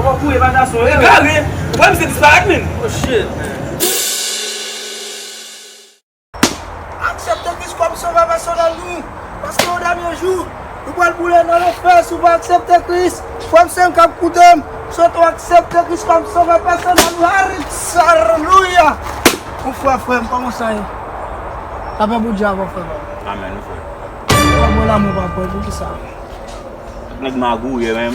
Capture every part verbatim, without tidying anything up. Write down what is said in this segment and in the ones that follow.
Ou pa kouri, pa gason. Egare. Ou wè misye disparèt, menm. Oh, shit, man. Aksepte Kris kòm sovè pèsonèl nou. Paske yon dènye jou, nou pral boule nan lanfè si w pa aksepte Kris. Frè m, sè m k ap koute m, m swete w aksepte Kris kòm sovè pèsonèl ou. Alelouya! Mon frè, frè m, kòman sa ye? Lapè Bondye avè w, frè m. Amèn, wi, frè. Ou pa bon lanmou, pa frè, poukisa? Nèg magouye menm.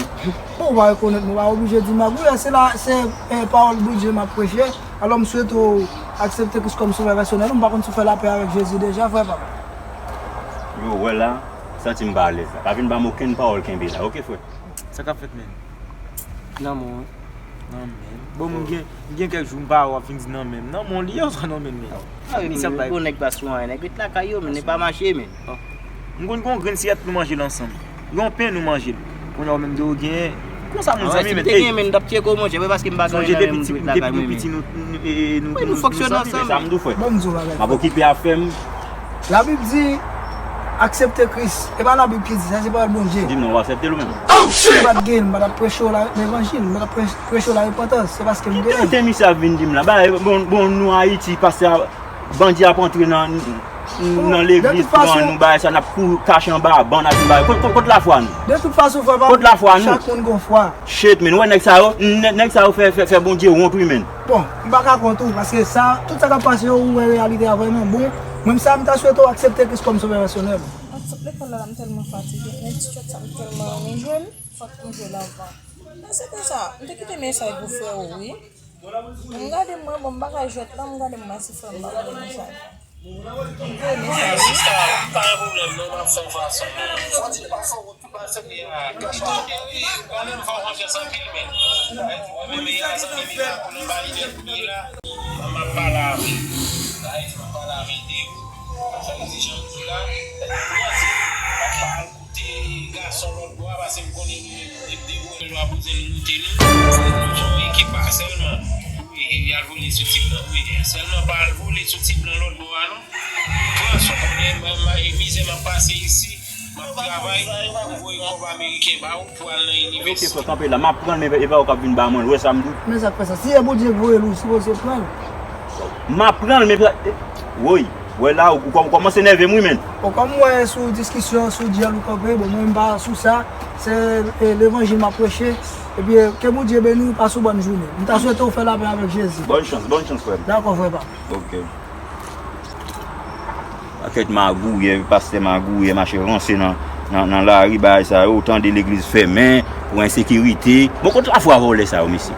Bon, ou pa rekonèt mwen, ou pa oblije di magouye, se la, se, eh, pawòl Bondye m ap preche. Alò, m swete w aksepte Kris kòm sovè pèsonèl ou. M pa konn si w fè lapè avèk Jezi deja, frè pa m. Yo, wè la, santi m pa alèz la. Pa vin ba m okenn pawòl kenbe la, oke, frè? Sa k ap fèt, menm? Nan men w. Nan men m. Bon, m gen, m gen kèk jou m pa wè w ap vin di nan men m. Nan men w li ye oswa nan men l, menm? Ah, wi, men bon, nèg pa sou anyen, nèg ret lakay yo, men nèg pa mache, men. M konn gen yon grenn siyèt nou manje l ansanm. Yon pen nou manje l. Kounye a ou menm tou ou genyen. Konsa moun zanmi, men. Si te genyen, men, m t ap tcheke w, monchè, men paske m pa gen anyen nan men m, m tou ret lakay mwen, men. Wi, nou fonksyone ansanm. Men sa m di w, frè. Bon, m di w bagay, frè. M ap okipe afè m. Labib di, aksepte Kris. E pa Labib ki di sa, se pawòl Bondye. Di m non, w aksepte l ou menm? Si m pa t gen l, m pa t ap preche w la, levanjil, m pa t ap pre-, preche w larepantans. Se paske m gen l. Ki tenten misye ap vin di m la? Bagay, bon, bon, nou Ayiti, pastè, bandi ap antre nan, nan legliz, pran nou, bagay sa, n ap kouri kache anba ban, n ap vin bagay. Kot, kot, kot lafwa nou? De tout fason, frè pa m, kot lafwa nou? Chak moun gon fwa. Shit, men, wè nèg sa yo, nè-, nèg sa yo fè, fè, fè Bondye wont, wi, men. Bon, m pa ka kont ou, paske sa, tout sa k ap pase yo, ou wè reyalite a vrèman. Bon, mwen, m sa, m ta swete w aksepte Kris kòm sovè pèsonèl ou. Ak sot lekòl la, la, m tèlman fatige. Men ti chòt sa, m tèlman renmen jwe l. Fòk m jwe l avan. Men se konsa, m te kite mesaj pou frè ou, wi. M gade m wè, bon, m pa ka jwèt la, m gade m wè si frè m pa voye mesaj. M voye mesaj, wi. Sista, pa gen pwoblèm, non, m ap fè w fason. Fò di pa fò. Pase li a, gason, ou pa menm fè w konfyans anpil, men. Ou menm e a zanmi li la, pou nou valide pou li la. M ap pale avè l. M ap pale avè l de ou. Sa vle di, jan m di w la, m ap pa al koute gason lòt bò a, paske m konnen nou menm, nou menm de ou, nou a poze nou moute nou. Nou se yon ekip pa sèlman. Wi, y al vole sou ti blan, wi. Sèlman pa al vole sou ti blan lòt bò a, non. Pran swen w, konnen mwen, mwen, mizè m ap pase isi. M ap travay pou voye kòb ameriken ba ou pou al nan inivèsite. Ok, frè, kanpe la. M ap pran l, men e pa ou k ap vin ba mwen l. Ou wè sa m di w? Men sa k fè sa. Si e Bondye k voye l, ou sipoze pran l. M ap pran l, men pa, woy, wè la, ou, ou kò-, ou kòmanse nève m, wi, men. Bon, kòm m wè sou diskisyon, sou dyòl ou kanpe, bon, mwen, m pa sou sa. Se, e, levanjil m ap preche. Epi, e, ke Bondye beni w, pase yon bòn jounen. M ta swete w fè lapè avèk Jezi. Bòn chans, bòn chans, frè m. Dakò, frè pa m. Ok. Pakèt magouyè, pastè magouyè, mache ranse nan, nan, nan lari, bagay sa yo, ou tande legliz fèmen, pou ensekirite. Bon, kot lafwa vòlè sa yo, mesye?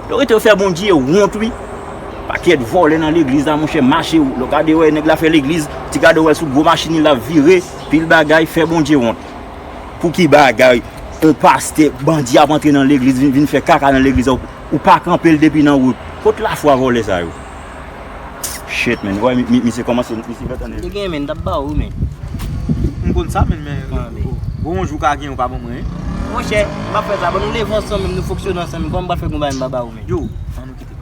Yo rete yo fè Bondye wont, wi. Pakèt vòlè nan legliz la, monchè, mache, lè w gade wè nèg la fè legliz, ti gade wè sou gwo machin li l ap vire, pil bagay, fè Bondye wont. Pou ki bagay, yon pastè, bandi ap antre nan legliz, vin, vin fè kaka nan legliz la, ou, ou pa kanpe l depi nan wout. Kot lafwa vòlè sa yo? Shit, man. Wè, mi, mi, misye kòmanse, misye fè tande. Te gen, men, t ap ba ou, men. M konn sa, men, men, ah, men. Bon, yon jou ka gen, ou pa ban mwen. Monchè, m ap fè sa, bon, nou leve ansanm, nou fonksyone ansanm, kòman m pral fè konba m pa ba ou, men? Yo, an nou kite.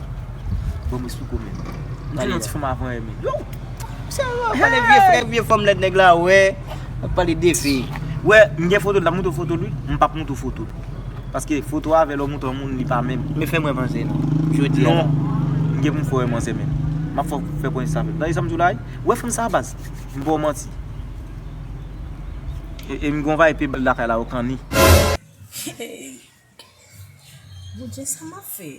Bon, m esplike w, men. M te nan ti fanm avan, men. Yo! Misye ap pale vye frè, vye fanm lèd nèg la, wè. Ap pale de fi. Wè, m gen foto l, l ap montre w foto l, wi. M p ap montre w foto l. Paske foto avè lè w montre yon moun, li pa menm. Men fè m wè manzè non. Jodi a la. Non. M gen pou m fè w wè manzè menm. M ap fè w fè konesans avè l. Tande sa m di w la, wi. Wè fanm sa a baz. M pa w manti. E, e m gon vay pe lakay la, yo kanni. Bondye, sa m ap fè?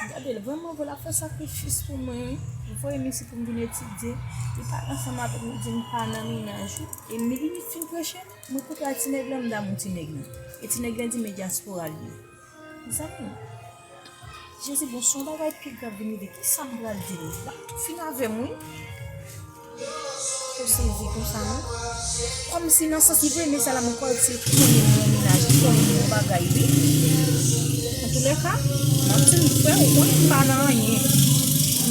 Gade l, vrèman vre, l ap fè sakrifis pou mwen, wi. Li voye m isi pou m vin etidye. Li pale ansanm avèk m, li di m pa nan mennaj ou. E m li fin preche, mwen koute a ti nèg lan, m damou ti nèg lan. E ti nèg lan di m e dyaspora l ye. Mezanmi, Jezi, bon, si yon bagay pi grav vin rive, kisa m pral di l? L ap tou fin avè m, wi. Ou sezi konsa, non? Kòmsi nan sans li voye mesaj la, mwen kwè se konnen m nan mennaj, li konnen m nan bagay, wi. Antoulèka, m ap di w, frè, ou konnen m pa nan anyen.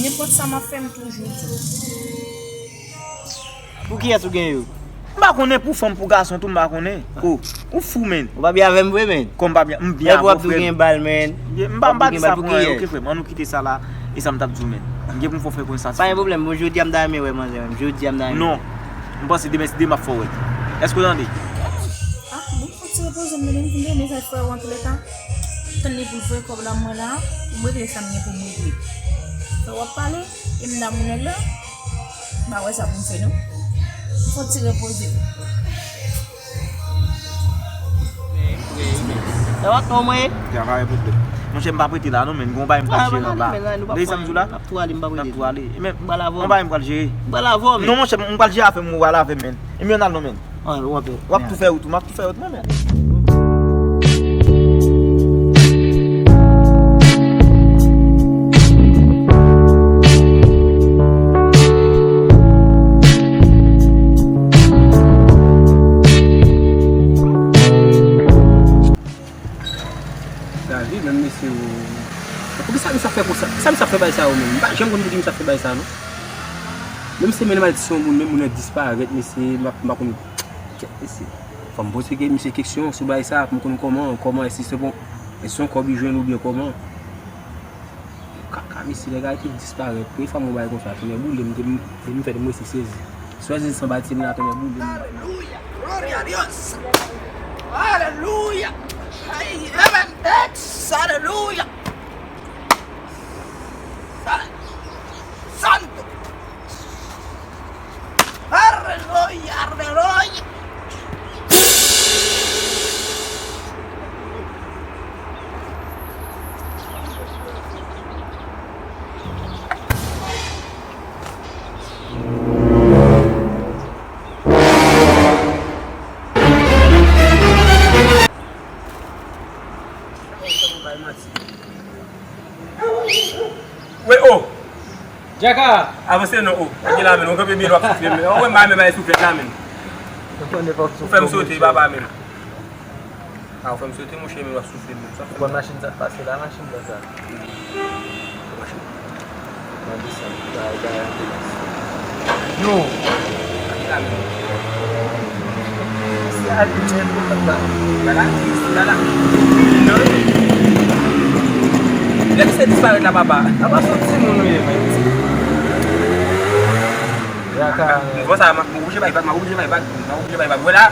Nenpòt sa m ap fè, m toujou di w. Pou kiyès ou gen yo? M pa konnen, pou fanm, pou gason tou, m pa konnen. O, ou fou, menn. Ou pa byen avè m vre, menn? Kòm m pa byen, m byen avè w, frè m. Gen bal, menn. M pa, m pa di sa pou anyen, oke, frè m. Ann nou kite sa la. E sa m t ap di w, menn. M gen pou m fè w fè konesans. Pa gen pwoblèm, bon, jodi a m ta renmen wè manzè menm. Jodi a m ta renmen. Non. M panse demen, si demen m ap fè w wè. Èske w tande? Ah, bon, fò tire Poze m, tande m fin voye mesaj frè w antoulèka. Tann li pou l voye kòb la mwen la, pou m regle sa m gen pou m regle. Frè w ap pale, e m damou nèg la, m pa wè sa pou m fè non. M fò ti repoze m. Sa va, kòman w ye? Travay pwoblèm. Monchè, m pa prete la non, men gon bagay m pral jere anba. Tande sa m di w la? N ap tou ale, m pa prete. N ap tou ale. Men gon bagay m pral jere. M pral avè w. Non, monchè, m pral jere afè m, ou pral avè m, men. Ebyen, n al non, men. W ap tou fè wout ou, m ap tou fè wout mwen menm. David, menm mesye ou. Poukisa misye ap fè konsa? Poukisa misye ap fè bagay sa yo menm? M pa janm konn poukisa misye ap fè bagay sa non. Menm se menm al di se yon moun, menm moun nan disparèt, mesye, m pa konn. Kèt mesye. Fò m poze misye keksyon sou bagay sa pou m konn kòman, kòman èske se bon, èske se yon kòb li jwenn oubyen kòman. Kaka mesye, nèg Ayiti disparèt. Premye fwa m wè yon bagay konsa, tonnè boule m, m fè m resi sezi. Sezi san bati m la, tonnè boule m. Alelouya! Gloria a Dios! Alelouya! Ay, heaven, ex, alelouya! Santo! Alelouya, alelouya. Wi, o! Djaka! Avanse non, o. Gade la, men, ou kanpe byen, w ap soufle, men. Ou wè m pa renmen bay souflèt la, men. Ou fè m sote, papa, men. A, ou fè m sote, monchè, men w ap soufle, men. Ou konn machin sa k pase la, machin blan sa? Machin. Mwen desann, bay, bay anpe plis. Yo! Gade la, men. Lè misye disparèt la, papa. Apa se yon timoun ou ye, men? Djaka. Bon, sa, m ap oblije bay vag, m ap oblije bay vag, m ap oblije bay vag. Wè la,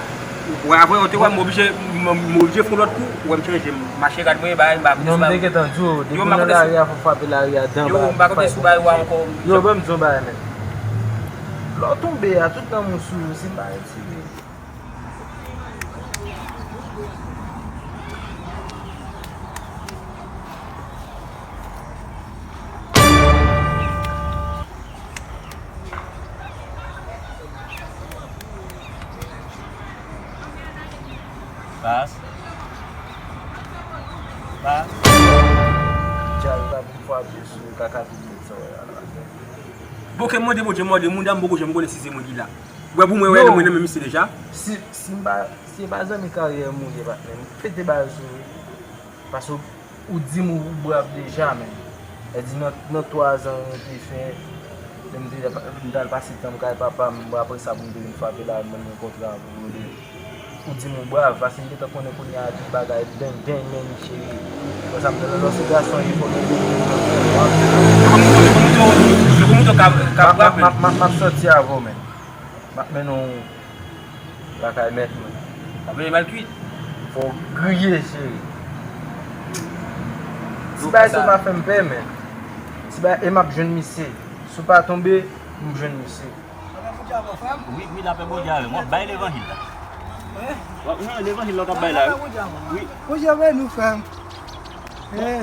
wè, apre, ou te wè, m oblije, m oblije fè yon lòt kou, wè m chanje, m mache rad mwen, bay, m pa konte sou bagay. Non, m te gentan di w, depi w nan lari a, fò w frape lari a dan. Yo, m pa konte sou bagay ou a ankò. Yo, ban m di w yon bagay, men. Lè w tonbe a, tout lanmou sou ou, si m pa retire. Bas. Bas. Djal la pou fwa pye sou kaka tout nèg sa w wè a la. Bon, ke m mande Bondye, m mande moun, dam, m poko janm konnen si se mwen ki la. Wè pou mwen, wè, mwen renmen misye deja. Si, si m pa, si se pa zanmi karyè m ou ye, patnè, m pete bal sou ou. Paske ou di m ou brav deja, men. E di nan, nan twa zan ou te fè, lè m te, m t al pase tan m kay papa m, apre sa pou m te vin frape la, m ban mwen kontra pou m rele. Ou di m ou brav, paske m gentan konnen kounye a tout bagay beng beng, men cheri. Konsa m te nan lòs gason, e fò gen de moun nan fè w ap. M ap, m ap, m ap, m ap sòti avè w, men. M ap mennen w lakay mèt mwen. Ap veye mal kwit. Fò w griye, cheri. Si bagay sa pa fè m pè, men. Si bagay, e m ap jwenn misye. Si w pa tonbe, m jwenn misye. Wi, wi, lapè Bondye avè m. W ap bay levanjil la. W ap, non, levanjil la w t ap bay la, wi. Wi. Bondye beni w, frè m.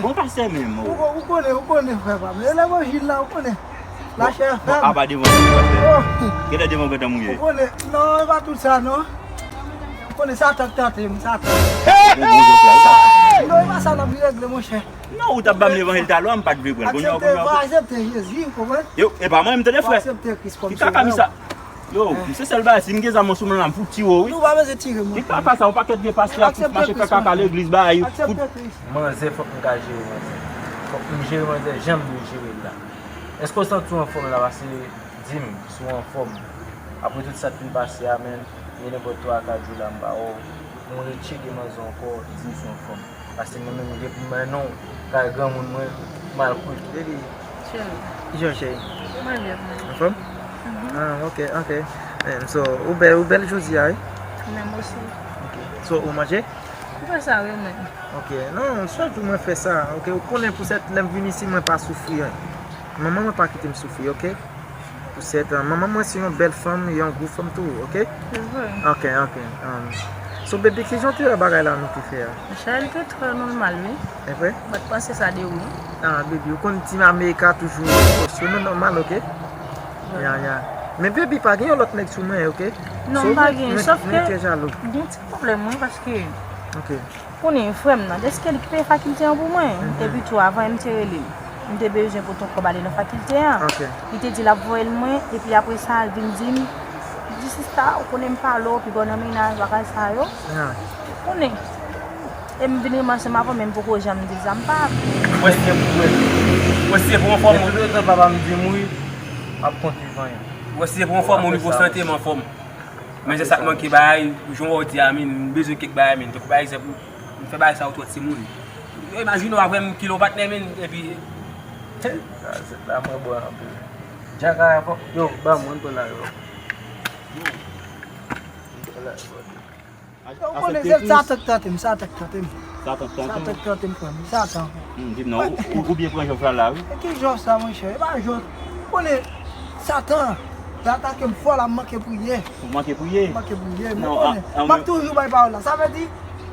Bon, pastè menm, o. Ou konnen, ou konnen, frè pa m. E levanjil la, ou konnen. Lachè frè m. Apa devan, pastè. Genlè devan gentan mouye. Ou konnen, non, e pa tout sa, non. Ou konnen Satan k tante m, Satan. Bon, bon, bon, bon. Non, e pa sa n ap regle, monchè. Non, ou t ap ban m levanjil talè a, m pa t vle pran l. Kounye a, kounye a. Aksepte Jezi, ou konprann? Yo, e pa mwen menm, tande frè. Aksepte Kris kòm sovè w. Ki kaka misye. Yo, misye sèl bagay, si m gen zam mwen sou mwen la, m fouti w, wi. Nou pa bezwen tire mwen. Ki kaka sa, yon pakèt vye pastè ap fout mache fè kaka legliz, bagay. Aksepte Kris. Manzè, fòk m ka jere manzè. Fòk m jere manzè, jan m dwe jere l la. Èske w santi w anfòm la? Pase di m si w anfòm. Apre tout sa k fin pase a, men, gen nenpòt twa, kat jou la, m pa wè w. Mwen retcheke manzè ankò, di m si w anfòm. Paske mwen menm, m gen pou m bay non, kay granmoun mwen, m al kouri. Baby. Cheri. Kijan w, cheri? Mwen byen, mwen. Anfòm? Mhm. Ah, ok, ok. Em, so, ou bèl, ou bèl jodi a, wi. Menm osi. Ok. So, ou manje? Fè sa, wi, mwen. Ok, non, chak jou mwen fè sa, ok? Ou konnen pou sèt lè m vin isi, mwen pa soufri, hein. Manman mwen pa kite m soufri, ok? Pou sèt an. Manman mwen se yon bèl fanm, yon gwo fanm tou, ok? Se vre. Ok, ok. Um, so, baby, kijan w te wè bagay la nou te fè a? Monchè, li te trè nòmal, wi. E vre? Mwen te panse sa de ou. Ah, baby, ou konn Team America toujou, so, nou nòmal, ok? Ya, ya. Men, baby, pa gen yon lòt nèg sou mwen, ok? Non, so, m pa gen, sòf ke gen ti pwoblèm, wi, paske konnen frè m nan, dèske li ki peye fakilte an pou mwen. Epi tou, avan m te rele l, m te bezwen pote yon kòb ale nan fakilte an. Li te di l ap voye l mwen, epi apre sa, l vin di m, li di, "Sista, ou konnen m pale w, piga w nan mennaj, bagay sa yo." Ou konnen. E m vin renmen ansanm avè w, men m poko janm di l sa, m pa vle. Mwen se, mwen, mwen se pou yon fòm. Depi letan papa m di m wi, m ap konte vanyan. Mwen se pou yon fòm, o nivo sante m anfòm. Men se sa k manke bay, jan w di a, men, m bezwen kèk bagay, men. Tankou pa egzanp, m fè bagay sa yo twò timoun. Yo imajine w ap wè m kilon patnè, men, epi. Sa, se la mwen bò anpil. Djaka, yo, ba mwen pran la, yo. Yo, konnen se Satan k tante m, Satan k tante m. Satan k tante m. Satan k tante m, frè m, Satan. Hmm, di m non, ou, ou, ou byen pran jan fè la, wi. E ki jan sa, monchè? E pa jan. Ou konnen, Satan, l atake m fò la, m manke priye. Ou manke priye? M manke priye. Non, ou konnen, m ap toujou bay pawòl la. Sa vle di,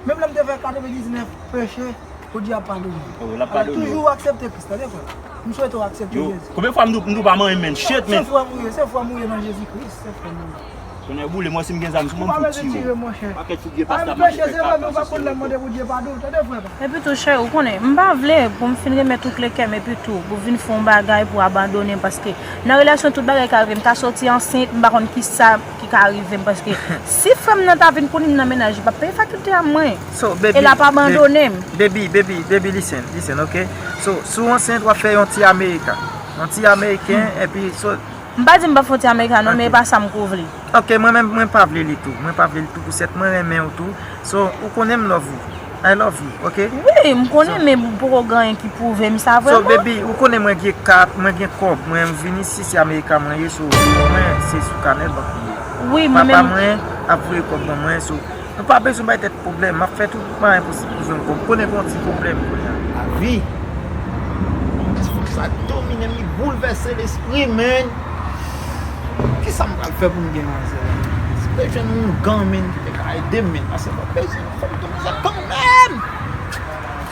menm lè m te fè katrevendiznèf peche, Bondye ap padone m. Oh, l ap padone w. Toujou aksepte Kris, tande, frè. M swete w aksepte Jezi. Konbyen fwa m di w, m di w pa manyen m, men? Shit, men. Se frè m ou ye, se frè m ou ye nan Jezi Kris, se frè m ou ye. Konnen boule, mwen si m gen zam sou mwen, m fout tiye w. Pakèt figi pasta m ap fè kaka sou sou. Epi tou, chè, ou konnen, m pa vle pou m fin remèt ou kle kè m, epi tou, pou vin fè yon bagay pou abandone m, paske nan relasyon tout bagay ka rive. M ka soti ansent, m pa konn kisa ki ka rive m, paske si frè m nan ta vin konnen m nan mennaj, li p ap peye fakilte a mwen. So, baby, e l ap abandone m. Baby, baby, baby, listen, listen, ok? So, si w ansent, w ap fè yon ti Amerika. Yon ti Ameriken, epi, so, m pa di m p ap fè yon ti Amerika, non, men e pa sa m ko vle. Ok, mwen menm, mwen pa vle li tou. Mwen pa vle li tou, pou sèt mwen renmen w tou. So, ou konnen m love ou. I love you, ok? Wi, m konnen, men m poko gen anyen ki pwouve m sa vrèman. So, baby, ou konnen mwen gen kat, mwen gen kòb, mwen m vin isi, se Amerika mwen ye, so, mwen, se sou kanè bank mwen ye. Wi, mwen menm. Papa mwen ap voye kòb ban mwen, so, nou pa bezwen bay tèt pwoblèm, m ap fè tout mwayen posib pou jwenn kòb. Konnen gen yon ti pwoblèm kounye a. Lavi. Ti fanm sa domine m, li boulvèse lespri m, men. Kisa m pral fè pou m gen manzè la? Si m te jwenn yon ougan, men, ki te ka ede m, men, paske m ap bezwen yon fanm tou mizè kanmenm.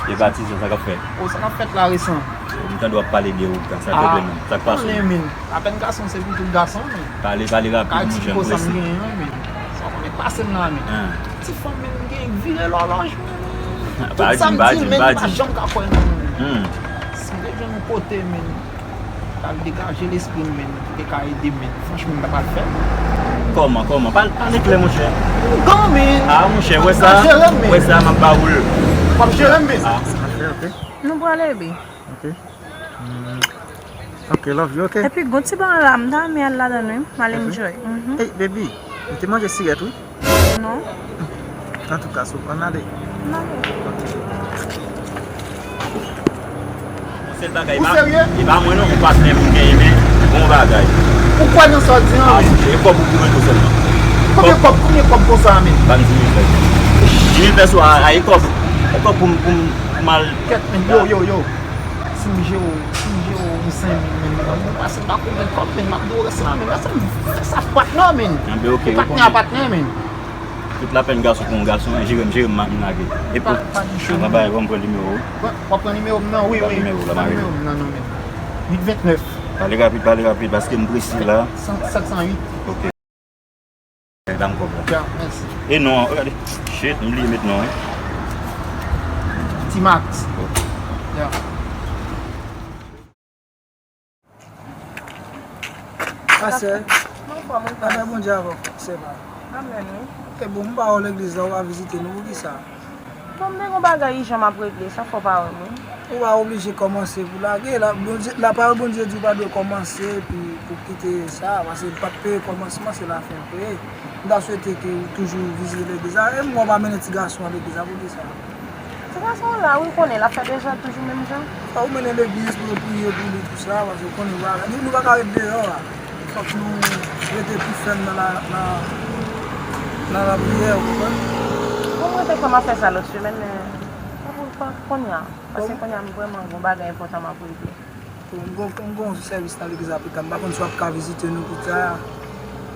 E pa ti sa, sa k ap fèt? O, sa k ap fèt la resan? M tande w ap pale de ougan, sa k regle menm? Sa k pase w? Konnen, men. Apèn gason se pou tout gason, men. Pale, pale rapid, monchè, m prese. Kay ti gwo sa m genyen an, men. Sa w konnen k pase m la, men. Ti fanm, men, m gen vire lòlòj, men. Tout sa m di, men, li pa janm ka kwè nan mwen, men. Si m te jwenn yon kote, men. L ap degaje lespri m, men, pou te ka ede m, men. Franchman, m ta pral fè l. Kòman, kòman? Pale, pale klè, monchè. Ougan, men. Ah, monchè, wè sa? Wè sa, m ap ba ou l. W ap jere m, men. Ah. Nou prale, bi. Ok. Mm. Ok, love you, ok? Epi, gon ti ban la, m ta renmen al ladan l, wi. M al enjoy. Mhm. Hey, baby, ou te manje sirèt, wi? Non. Antouka, so, ann ale. Ann ale. Sèl bagay, ou serye? E pa mwen non, yon patnè pou m genyen, men bon bagay. Ou kwè nan sa w di an? Ah, monchè, e kòb ou pou mete sèlman. Konbyen kòb, konbyen kòb konsa, men? Ban m di mil pès. Di mil pès ou a, a, e kòb. E kòb pou m, pou m, pou m al. Kèt, men, yo, yo, yo. Si m jere w, si m jere w yon senk mil, men, men, mwen pase m pa konbyen kòb, men, m ap di w rès la, men, lè sa m fè sa patnè, men. Anben, ok, ou konnen. Patnè a patnè, men. Tout lapèn gason pou yon gason, jere m, jere m, m lage. Epi, pa, pa di chan. Anben, bay, ban m pran nimewo w. W ap pran nimewo m nan, wi, wi. Pran nimewo w la, m a rele w. Pran nimewo m nan, non, men. Uit vennèf. Pale rapid, pale rapid, paske m prese la. Sèt san uit. Ok. Ban m kòb la. Ya, mèsi. E non, gade. Shit, m bliye met non, wi. Ti Max. Ok. Ya. Pastè, anfè Bondye avè w, sè pa. Amèn, wi. E bon, m pa wè w legliz la, ou pa vizite nou, poukisa? Bon, m te gon bagay ijan m ap regle, sa fè w pa wè m, wi. Ou pa oblije kòmanse pou lage. La, Bondye, lapawòl Bondye di w pa dwe kòmanse epi pou kite sa, paske l pa t peye kòmansman, se lafen l peye. M ta swete ke ou toujou vizite legliz la. E m wè w pa mennen ti gason an legliz la, poukisa? Ti gason an la, wi, ou konnen, l ap fè dezòd toujou menm jan. Fò ou mennen legliz pou yo priye pou li, tou sa, paske ou konnen, nou, nou pa ka ret deyò a. Fòk nou rete pi fèm nan la, nan, nan lapriyè, ou konprann? Mwen te kwè m ap fè sa lòt semèn, men pa pou, pa pou kounye a. Paske kounye a, m vrèman gen yon bagay enpòtan m ap regle. M gon, m gon sèvis nan legliz la pita. M pa konn si w ap ka vizite nou pita.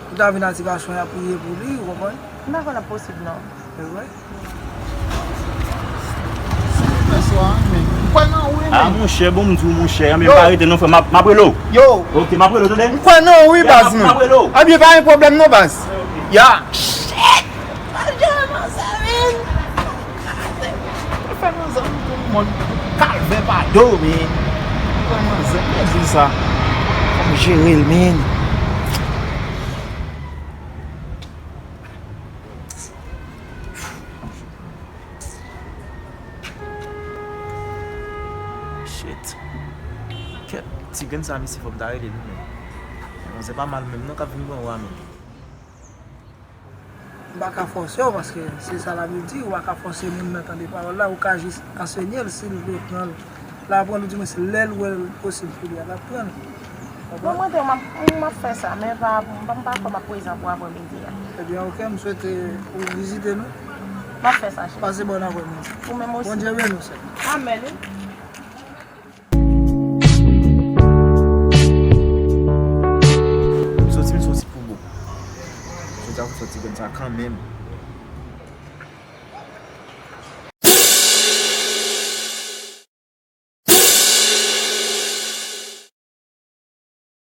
Ou ta vin a ti gason an, y ap priye pou li, ou konprann? M pa kwè l ap posib, non. Se vre? Bonswa, men. M kwè nan ou, wi, ah, men. Monchè, bon, m di w, monchè, men m pa rete non, frè, m ap, m ap rele w. Yo. Ok, m ap rele w, tande? M kwè nan ou, wi, baz, m ap rele w. Ebyen, pa gen pwoblèm non, baz. Ya. Shit! Al jere manzè, men. Fè manzè m tou, mòn kalvè pa do, men. Fè manzè, men di sa. Fò m jere l, men. Shit. Kèt, ti grenn sa, mesye, fò m ta rele l, men. Manzè pa mal menm, non, k ap vin pran w a, men. M pa ka fòse w, paske se sa Labib di, ou pa ka fòse moun nan tande pawòl la, ou ka jis ansenye l, si l vle pran l, l a pran l, oudimwens lè l wè l posib pou li a, l ap pran l. Konprann? Bon, mwen te, m ap, m ap fè sa, men pa, m pa, m pa kwè m ap prezan pou aprèmidi a. Ebyen, ok, m swete ou vizite nou. M ap fè sa, cheri. Pase bòn aprèmidi. Ou menm osi. Bondye beni w, sè. Amèn, wi. M soti, m soti pou bon. Jodi a, m soti konn sa kanmenm.